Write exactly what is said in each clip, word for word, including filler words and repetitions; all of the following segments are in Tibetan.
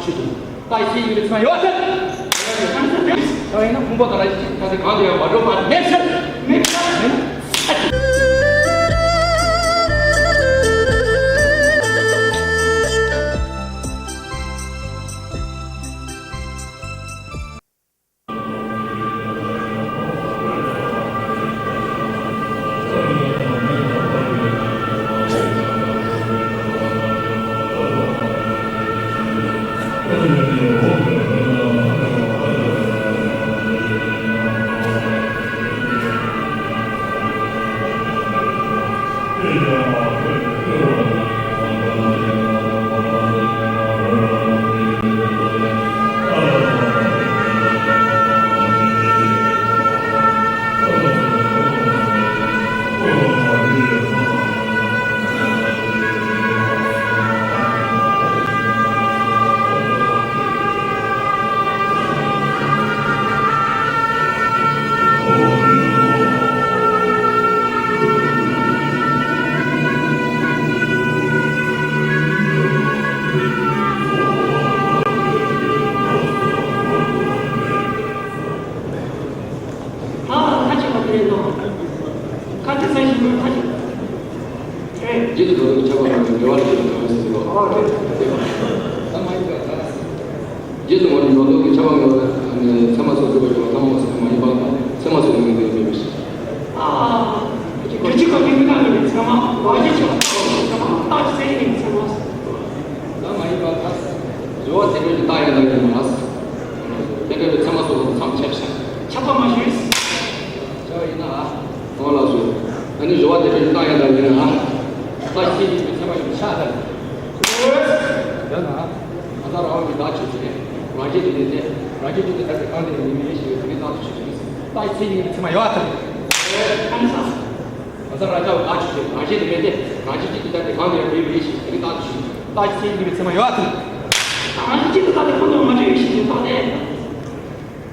ཆུ་དང་། ད་ཡིད་ཆེས་ཡིན་པའི་ཚེར་མ་ཡོད་ཚད། ད་ཡིན་ན་ཕུང་པོ་དང་རང་བཞིན་གཅིག་ཏུ་ཐལ་ཏེ་གང་དུ་ཡང་མ་གྲུབ་པ་མེད་ཚད། མེད་ཚད། མེད་ཚད། ད་ཁ་ཅིག་མ་དེ་རེད་དོ། ཁ་ཅིག་ས་ཞིག་མ་ཁ་ཅིག་རེད། རྗེས་སུ་འགྲོ་ལུགས་ཀྱི་ཁྱབ་པ་དང་འབྲེལ་བ་ལ་ཞུགས་པའི་གྲངས་ཡིན་ཟེར་གྱི་རེད། ཨོ་རེད། ད་མ་ཡིན་པ་ད། རྗེས་སུ་འགྲོ་ལུགས་ཀྱི་ཁྱབ་པ་མེད་པ་ནི་ཚད་མ་སོགས་གྲུབ་པར་འགྱུར་བ་ཐ་མ་མ་ཟད་མ་ཡིན་པ་དང་ཚད་མ་སོགས་ཀྱི་ངོས་འཛིན་མེད་པའི་ཕྱིར། ཨ། རྒྱུ་ཆོས་ཁོ་ནའི་མི་རྟག་པའི་ཚད་མ། རང་རྒྱུ་ཆོས་ཁོ་ནའི་ཚད་མ། རྟག་ཅིག་ཟེར་ཡིན་ཚད་མ། ད་མ་ཡིན་པ་ད། སྦྱོར་བ་དེ་འདྲ་ཞིག་རྟགས་ཡང་དག་ཡིན་ལ། དེ་འདྲ་བའི་ཚད་མ་སོགས་ལ་མཚམས་ཆད་པ་ཆགས། ཆགས་པ་མ་ཞིག་ཆགས་པ་ཡིན་ན། གང་ལགས་སོ། ཨ་ནི་སྦྱོར་བ་དེ་འདྲ་ཞིག་རྟགས་ཡང་དག་ཡིན་ལ། རྟགས་ཤེས་ཡིན་པའི་ཚད་མ་ཞིག་ཆགས་ཐལ། ཡོད་ན། གང་ཟག་རང་དབང་གིས་བདག་ཆོས་ཅན། རང་བཞིན་དུ་མེད་དེ། རང་བཞིན་གཅིག་ཏུ་ཐལ་ཏེ་གང་དུ་ཡང་མི་དམིགས་ཞེས་པའི་དེ་ནི་རྟགས་སུ་ཆོད་ཅིང་། རྟགས་ཤེས་ཡིན་པའི་ཚད་མ་ཡོད་ཐལ། ཨ་ནི་ས། གང་ཟག་རང་རྐྱ་བའི་བདག་ཆོས་ཅན། རང་བཞིན་དུ་མེད་དེ། རང་བཞིན་གཅིག་ཏུ་ཐལ་ཏེ་གང་དུ་ཡང་མི་དམིགས་ཞེས་པའི་དེ་ནི་རྟགས་སུ་ཆོད་ཅིང་། རྟགས་ཤེས་ཡིན་པའི་ཚད་མ་ཡོད་ཐལ། རང་བཞིན་གཅིག་ཏུ་ཐལ་ཏེ་ཁོ་ན་མ་འདྲེས་པའི་ཕྱིར་ཞེས་རྟགས་ཏེ།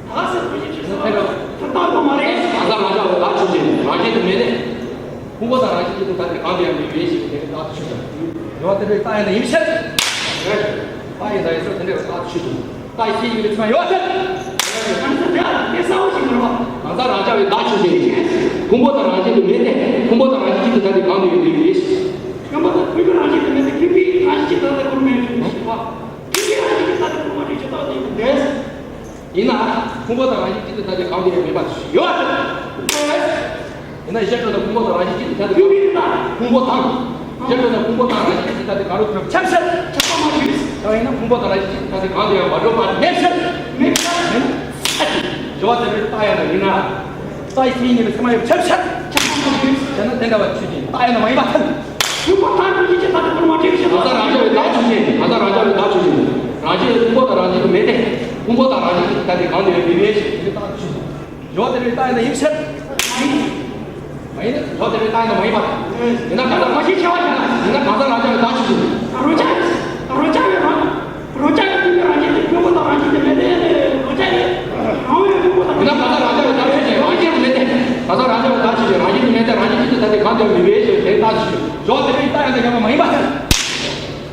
ད་ཟེར་བ་ཞིག་ཆོས་སོ། ད་རྟགས་ཁོ་མ་རེད། གང་ཟག་རང་རྐྱ་བའི་བདག་ཆོས་ཅན། རང་བཞིན་དུ་མེད་དེ། ཕུང་པོ་དང་རང་བཞིན་གཅིག་ཏུ་ཐལ་ཏེ་གང་དུ་ཡང་མི་དམིགས་ཞེས་པའི་དེ་ནི་རྟགས་སུ་ཆོད་ཅིང་། སྦྱོར་བ་དེ་འདྲའི་རྟགས་ཡང་དག་ཡིན་ཕྱིར། རེད། རྟགས་ཡང་དག་ཡིན་ཕྱིར་དེ་འདྲ་བའི་རྟགས་སུ་ཆོད་ཅིང་། རྟགས་ཤེས་ཡིན་པའི་ཚད་མ་ཡོད་ཐལ། གང་ཟག་རང་རྐྱ་བའི་བདག་ཆོས་ཅན། ཕུང་པོ་དང་རང་བཞིན་དུ་མེད་དེ། ཕུང་པོ་དང་རང་བཞིན་གཅིག་ཏུ་ཐལ་ཏེ་གང་དུ་ཡང་མི་དམིགས་ཞེས། ཕུང་པོ་དང་ཕུང་པོའི་རང་བཞིན་དུ་མེད་དེ། ཕུང་པོའི་རང་བཞིན་གཅིག་ཏུ་ཐལ་ཏེ་ཁོ་ན་མེད་པའི་ཕྱིར་ཞེས་པ། ཕུང་པོའི་རང་བཞིན་གཅིག་ཏུ་ཐལ་ཏེ་ཁོ་ན་མ་འདྲེས་ཞེས་རྟགས་ཏེ་ཡིན་པས། ཡིན་ན། ཕུང་པོ་དང་རང་བཞིན་གཅིག་ཏུ་ཐལ་ཏེ་གང་དུ་ཡང་མེད་པ་ཡོད་ཐལ། ཡིན་ན་གཞི་གྲུབ་ན་ཕུང་པོ་དང་རང་བཞིན་གཅིག་ཏུ་ཐལ་ཏེ་ཕུང་པོ་དང་། གཞི་གྲུབ་ན་ཕུང་པོ་དང་རང་བཞིན་གཅིག་ཏུ་ཐལ་ཏེ་གང་རུང་ཁྱབ་ཆགས་ཆགས་པ་མ་ཞིག་ད་ཡིན་ན་ཕུང་པོ་དང་རང་བཞིན་གཅིག་ཏུ་ཐལ་ཏེ་གང་དུ་ཡང་མ་གྲུབ་པ་མེད་ཕྱིར། མེད་ཕྱིར། མེད་ན། སྦྱོར་བ་དེ་འདྲའི་རྟགས་ཡང་དག་ཡིན་ན། རྟགས་ཤེས་ཡིན་པའི་ཚད་མ་ཡོད་ཆགས་ཆགས་ཆགས་པ་མ་ཞིག་བྱས་ན་དེ་འདྲ་བ་ཆོས་ཅན། རྟགས་ཡང་དག་མ་ཡིན་པ་ཐལ། ཕུང་པོ་དང་རང་བཞིན་གཅིག་ཏུ་ཐལ་ཏེ་ཁོ་ན་མ་འདྲེས་པའི་ཕྱིར། གང་ཟག་རང་རྐྱ་བའི་བདག་ཆོས་ཅན། གང་ཟག་རང་རྐྱ་བའི་བདག་ཆོས་ཅན། རང་བཞིན་ཕུང་པོ་དང་རང་བཞིན་དུ་མེད་དེ། ཕུང་པོ་དང་རང་བཞིན་གཅིག་ཏུ་ཐལ་ཏེ་གང་དུ་ཡང་མི་དམིགས་ཞེས་དེ་ནི་རྟགས་སུ་ཆོད་ཅིང་། སྦྱོར་བ་དེ་འདྲའི་རྟགས་ཡང་དག་ཡིན་ཕྱིར། མ་ཡིན། མ་ཡིན་ན་སྦྱོར་བ་དེ་འདྲའི་རྟགས་ཡང་དག་མ་ཡིན་པ་དང་། ཡིན་ན་གང་ཟག་རང་བཞིན་ཆེ་བ་ཡིན་ན། ཡིན་ན་གང་ཟག་རང་རྐྱ་བའི་བདག་ཆོས་ཅན། རང་རྐྱ། རང་རྐྱ་བའི་རང་། རང་རྐྱ་བའི་ཕུང་པོའི་རང་བཞིན་དེ་ཕུང་པོ་དང་རང་བཞིན་དུ་མེད་དེ། རང་རྐྱ་བའི་རང་བའི་ཕུང་པོ་དང་རང་བཞིན་དུ་མེད་དེ། རང་བཞིན་དུ་མེད་དེ། གང་ཟག་རང་རྐྱ་བའི་བདག་ཆོས་ཅན། རང་བཞིན་དུ་མེད་དེ། རང་བཞིན་གཅིག་ཏུ་ཐལ་ཏེ་གང་དུ་ཡང་མི་དམིགས་ཞེས་དེ་རྟགས་སུ་ཆོད། སྦྱོར་བ་དེ་འདྲའི་རྟགས་ཡང་དག་ཡིན་པ་མ་ཡིན་པ་ཐལ།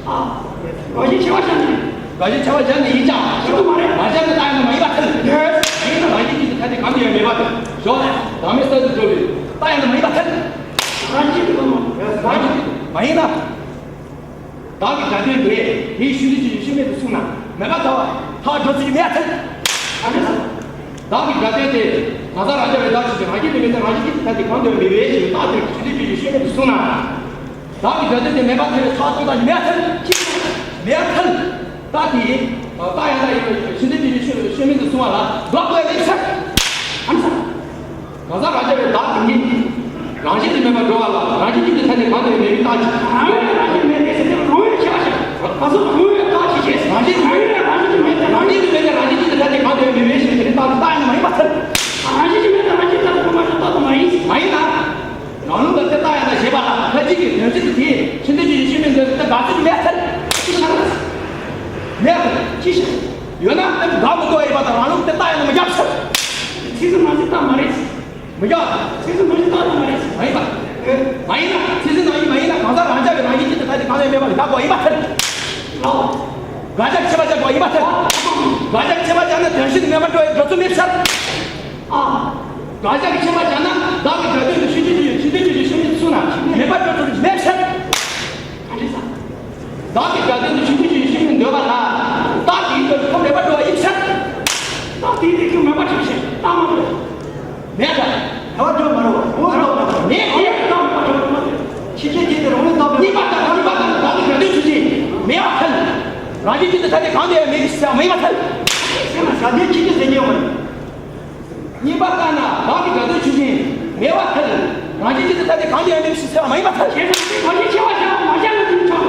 ཨ། རང་བཞིན་ཆེ་བ་བཞག་ནས། རང་བཞིན་ཆེ་བ་བཞག་ནས་ཡིན་ཀྱང་། ཆེ་བ་མ་རེད། མ་བཞག་ན་རྟགས་ཡང་དག་མ་ཡིན་པ་ཐལ། ཡིན་ན་རང་བཞིན་གཅིག་ཏུ་ཐལ་ཏེ་གང་དུ་ཡང་མེད་པ་ཐལ། སྦྱོར་བ་བདག་མེད་རྟགས་སུ་གྲུབ་པའི་རྟགས་ཡང་དག་མ་ཡིན་པ་ཐལ། རང་བཞིན་གཅིག་ཏུ་མ་ཡིན་ན། བདག་གི་སྒྲ་དོན་མེད། དེའི་ཤུལ་དུ་ཅི་ཡོད་ཤུལ་མེད་དུ་གསུངས་ན་མེད་པར་ཐལ་བ་ཐལ་འགྲོ་ཚུལ་གྱི་མེད་ཐལ། བདག་གི་སྒྲ་དོན་དེ་གང་ཟག་རང་རྐྱ་བའི་བདག་ཆོས་ཅན། རང་བཞིན་དུ་མེད་དེ། རང་བཞིན་གཅིག་ཏུ་ཐལ་ཏེ་གང་དུ་ཡང་མི་དམིགས་ཞེས་པའི་རྟགས་དེ་ཤུལ་དུ་ཅི་ཡོད་ཤུལ་མེད་དུ་གསུངས་ན། བདག་གི་སྒྲ་དོན་དེ་མེད་པར་ཐལ་བའི་ཐལ་སྟོང་རྟགས་ཀྱི་མེད་ཐལ། ཅི་མེད་ཐལ། རྟགས་དེ་རྟགས་ཡང་དག་ཡིན་པའི་ཤུལ་དུ་ཅི་ཡོད་ཤུལ་མེད་དུ་གསུངས་པ་ལ་ལོག་པའི་ལེགས་ཆ། ཨ་ནི་ས། གང་ཟག་རང་རྐྱ་བའི་བདག་དེ་ཉིད་རང་བཞིན་དུ་མེད་པར་འགྲོ་བ་ལ་རང་བཞིན་གཅིག་ཏུ་ཐལ་ཏེ་གང་དུ་ཡང་མི་དམིགས་རྟགས་ཀྱི། རང་བཞིན་རང་བཞིན་མེད་དེ་ཟེར་ཏེ་རང་བཞིན་ཆེ་བ་ཞིག་གང་ཟག་རང་བཞིན་རྟགས་ཀྱི་རྗེས་རང་བཞིན་རང་བཞིན་རང་བཞིན་དུ་མེད་དེ་རང་བཞིན་དུ་མེད་དེ་རང་བཞིན་གཅིག་ཏུ་ཐལ་ཏེ་གང་དུ་ཡང་མི་དམིགས་ཞེས་པའི་རྟགས་དེ་རྟགས་ཡང་མ་ཡིན་པ་ཐལ། རང་བཞིན་གཅིག་མེད་དེ་རང་བཞིན་ཐལ་ཏེ་ཁོ་མ་ཐལ་རྟགས་དེ་མ་ཡིན། མ་ཡིན་ན། རང་ལུགས་ལ་དེ་རྟགས་ཡང་དག་ཞེས་པ་ལ་ཁ་ཅིག་གིས་དོན་ཚིག་དེ་ཤིན་ཏུ་ཅི་ཡོད་ཤུལ་མེད་འདོད་དེ་དགག་ཚིག་མེད་ཐལ། ཅི་ཤར། མེད་ཐལ། ཅི་ཤར། ཡོད་ན་དེ་དགག་མི་དགོས་པ་ཡིན་པ་དང་རང་ལུགས་དེ་རྟགས་ཡང་དག་མི་རྒྱབ་ཚུལ། ཚིག་ཟིན་ནང་ཚིག་རྟགས་མ་རེད། མི་རྒྱབ། ཚིག་ཟིན་ནང་བཞིན་རྟགས་མ་རེད། མ་ཡིན་པ། ཨེ། མ་ཡིན་ན་ཚིག་ཟིན་ནང་བཞིན་མ་ཡིན་ན་གང་ཟག་རང་རྐྱ་བའི་རང་བཞིན་གཅིག་ཏུ་ཐལ་ཏེ་གང་ཡང་མེད་པ་ལ་དགག་དགོས་ཡིན་པ་ཐལ། ལའོ། དགག་བྱ་གི་ཆད་པ་བཞག་དགོས་ཡིན་པ་ཐལ། དགག་བྱ་གི་ཆད་པ་བཞག་ན་དོན་བཞིན་མེད་པར་འགྲོ་བའི་འགྲོ་ཚུལ་མེད་པ་ཐལ། ཨ། དགག་བྱ་གི་ཆད་པ་བཞག་ན་བདག་གི་སྒྲ་དོན་དུ་ཆོས་ཅན་ཆོས་ཅན་ཆོས་ཅན་ཆོས་ཅན་ཞེས་མི་གསུངས་ན་མེད་པར་འགྲོ་ཚུལ་མེད་པ་ཐལ། ག་འདྲ་ཟེར། བདག་གི་སྒྲ་དོན་དུ་ཆོས་ཅན་ཆོས་ཅན་ཞེས་མི་འདོད་པ་ལ་རྟགས་དེའི་དོན་དུ་མེད་པར་འགྲོ་བ་ཡིན་ཕྱིར། རྟགས་དེའི་དོན་དུ་མེད་པར་འགྲོ་ཕྱིར་རྟགས་མ་འགྲོ། མེད་ཀྱང་། ཐལ་བ་འགྲོ་མ་རུང་བ། འོ་རོ། མེད་ཀྱང་། རྟགས་མེད་པར་འགྲོ་མ་རུང་། ཕྱི་རྐྱེན་དེ་རང་ལས་བཏགས་པའི། གཉིས་པ་དང་གཉིས་པ་དང་བདག་གི་སྒྲ་དོན་ཆོས་ཅན་མེད་པ་ཐལ། རང་བཞིན་གཅིག་ཏུ་ཐ་དད་གང་དུ་ཡང་མེད་ཟེར་བ་མ་ཡིན་པ་ཐལ། ཟེར་ན་སྒྲ་དོན་ཆོས་ཅན་ཟེར་རྒྱུ་ཡོད་མ་རེད། གཉིས་པ་ལྟར་ན་བདག་གི་སྒྲ་དོན་ཆོས་ཅན་མེད་པ་ཐལ། རང་བཞིན་གཅིག་ཏུ་ཐ་དད་གང་དུ་ཡང་མེད་ཟེར་བ་མ་ཡིན་པ་ཐལ། ཞེས་གསུངས་ཏེ། གང་ཞིག་ཆེ་བ་ཞེས་པ་མ་བཞག་ན་དེ་ཆོག་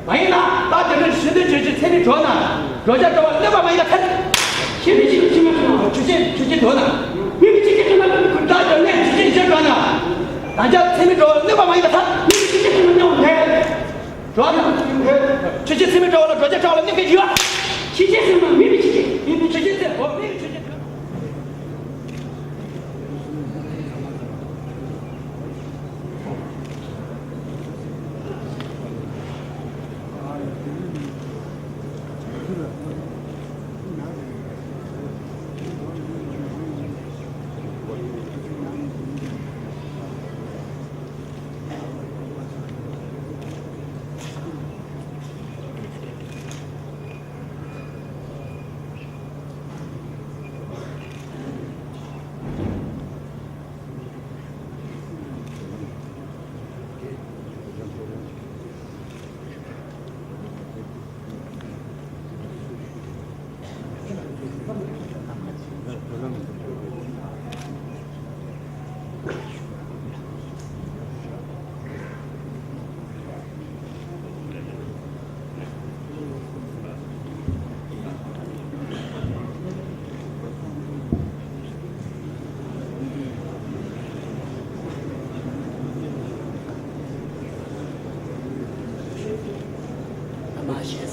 མ་ཡིན་ན་རྟགས་དེ་ནི་ཆོས་དོན་ཆོས་ཅན་ཚད་མས་གྲོལ་ན་གྲོལ་བྱ་གྲོལ་བ་ལ་གནོད་པ་མ་ཡིན་པ་ཐལ། ཆོས་ཅན་ཆོས་ཅན་ཆོས་ཅན་ཆོས་ཅན་གྲོལ་ན། མིན་པའི་ཆོས་ཅན་གྲོལ་ན། རྟགས་དེ་ནི་ཆོས་ཅན་ཆོས་ཅན་གྲོལ་ན་གྲོལ་བྱ་ཚད་མས་གྲོལ་བ་ལ་གནོད་པ་མ་ཡིན་པ་ཐལ། མིན་པའི་ཆོས་ཅན་གྲོལ་ན་གནོད་པ་མེད། གྲོལ་ན། ཆོས་ཅན་ཚད་མས་གྲོལ་བ་ལ་གྲོལ་བྱ་གྲོལ་བ་ལ་གནོད་པའི་ཡོད། ཆོས་ཅན་ཚད་མ་མིན་པའི་ཆོས་ཅན། མིན་པའི་ཆོས་ཅན་ཚད་མ་མིན་པའི་ཆོས་ཅན། མ་ཤེས་